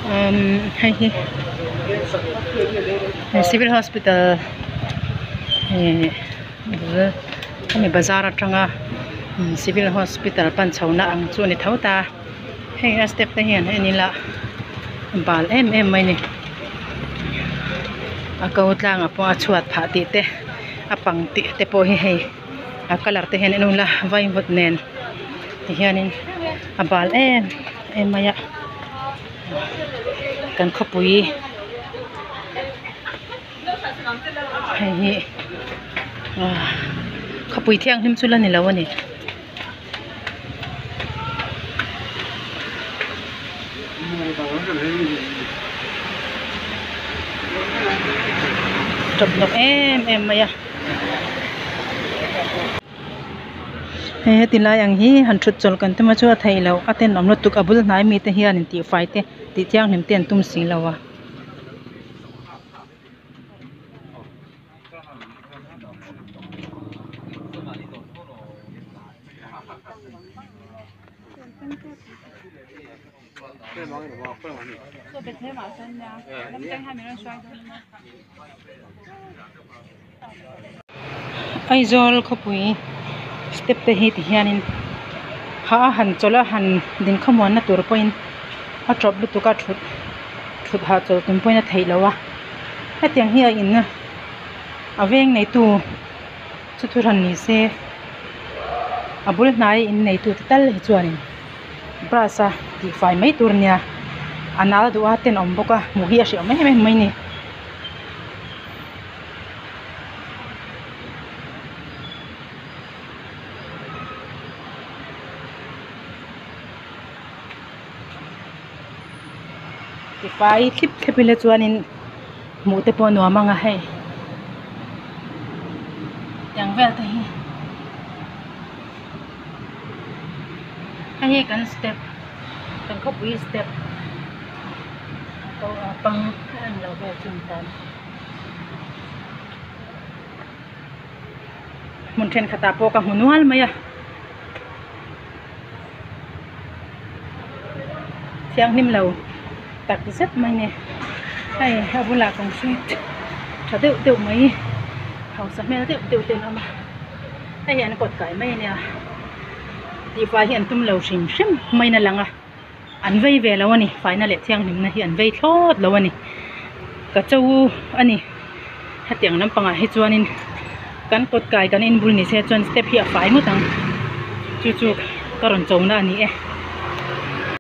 Umm hei hi civil hospital ihh bul hemi bazar atanga civil hospital pan chho na ang chu a ni tho ta heng a step te hian en ila bal em em mai a ni a ko tlangah pawh a chhuat phah tih te a pang tih te pawh hi hei a colour te hian en ula vaivut nen ti hianin a bal em em mai a kan khawpui hei hi ah khawpui thianghlim chu la ni lo a ni. Tawp hnawk em em mai a hei heti lai ang hi han thut chawlh kan tum a chu a theih loh a tenawm lutuk a bul hnai mite hian in tihfai te tih thianghlim te an tum si lo a. Aizawl khawpui step te hi ti hianin ha a han chawlh a han din khawmuanna tur pawhin a tawp lutuk a thut thut hahchawlh tum pawhin a theih loh a hetiang hi a in a a veng neitu chu thu hran ni se a bul hnai in neitu te tal hi chuanin brush a tihfai mai tur a nia a nal duh a tenawm bawk a hmuh hi a hrehawm em em mai a ni. Tifai thlip thlep ila chuanin hmuh te pawh a nuam ang a hei tiang vel te hi hei hi kan step kan khawpui step pang a englo vel chu ni ta hmun thenkhatah pawh ka hmu nual mai a. Thianghlim lo tak zet mai a ni hei a bulah concrete tha deuh deuh mai hausa hmel deuh deuh te an awm a hei hi an kawt kai mai a nia tihfai hi an tum lo hrim hrim maiin a lang a an vei ve lo a ni faina leh thianghlimna hi an vei thlawt lo a ni ka cho a ni hetiang lampangah hi chuanin kan kawt kai kan inbul ni se chuan step hi a fai ngawt ang chu chu ka rawn cho na a ni e.